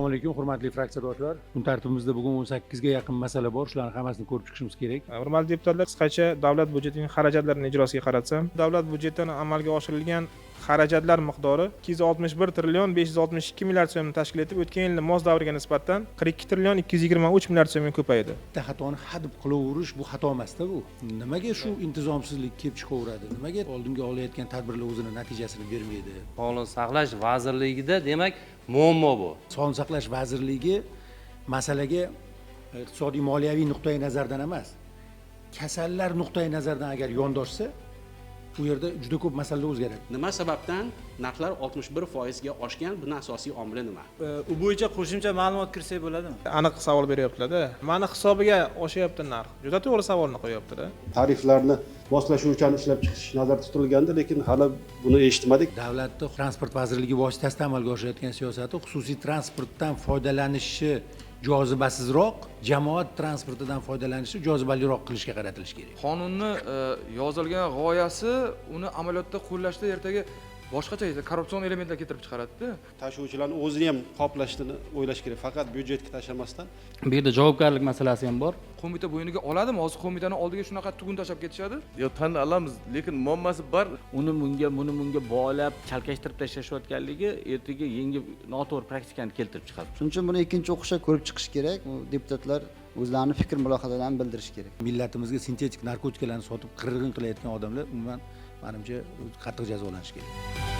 Assalomu alaykum, hurmatli fraksiyadoshlar. Kun tartibimizda bugun 18 ga yaqin masala bor, shularni hammasini ko'rib chiqishimiz kerak. Hurmatli deputatlar, qisqacha davlat byudjetining xarajatlarini ijrosiga qaratsam, davlat byudjetidan amalga oshirilgan xarajatlar miqdori 261 trillion 562 milliard so'mni tashkil etib, o'tgan yilning mos davriga nisbatan 42 trillion 223 milliard so'mga ko'paydi. Bitta xatoni hadeb qilaverish, bu xato emasda bu. Nimaga shu intizomsizlik kelib chiqaveradi? Nimaga oldinga olayotgan tadbirlar o'zini natijasini bermaydi? Sog'liqni saqlash vazirligida, demak, muammo bu. Sog'liqni saqlash vazirligi masalaga iqtisodiy, moliyaviy nuqtai nazardan emas, kasallar nuqtai nazaridan agar yondoshsa, u yerda juda ko'p masalalar o'zgaradi. Nima sababdan narxlar 61%ga oshgan? Buni asosiy omili nima? U bo'yicha qo'shimcha ma'lumot kirsak bo'ladimi? Aniq savol beryaptilar-da. Mani hisobiga oshyapti narx. Juda to'g'ri savolni qo'yapti-da. Tariflarni moslashuvchan ishlab chiqish nazarda tutilgandi, lekin hali buni eshitmadik. Davlatni Transport vazirligi vositasida amalga oshirayotgan siyosati xususiy transportdan foydalanishni jozibasizroq, jamoat transportidan foydalanishni jozibaliroq qilishga qaratilishi kerak. Qonunni yozilgan g'oyasi uni amaliyotda qo'llashda ertaga boshqacha korrupsion elementlar keltirib chiqaradida. Tashuvchilarni o'zini ham qoplashni o'ylash kerak, faqat byudjetga tashlamasdan. Bu yerda javobgarlik masalasi ham bor. Qo'mita bo'yniga oladimi? Hozir qo'mitani oldiga shunaqa tugun tashlab ketishadi. Yo, tan olamiz, lekin muammosi bor. Uni bunga, buni bunga bog'lab, chalkashtirib tashlashayotganligi ertaga yangi noto'g'ri praktikani keltirib chiqaradi. Shuning uchun buni ikkinchi o'qishda ko'rib chiqish kerak. U deputatlar o'zlarini fikr mulohazalarini bildirishi kerak. Millatimizga sintetik narkotikalarni sotib, qirg'in qilayotgan odamlar umuman, manimcha, qattiq jazolanishi kerak.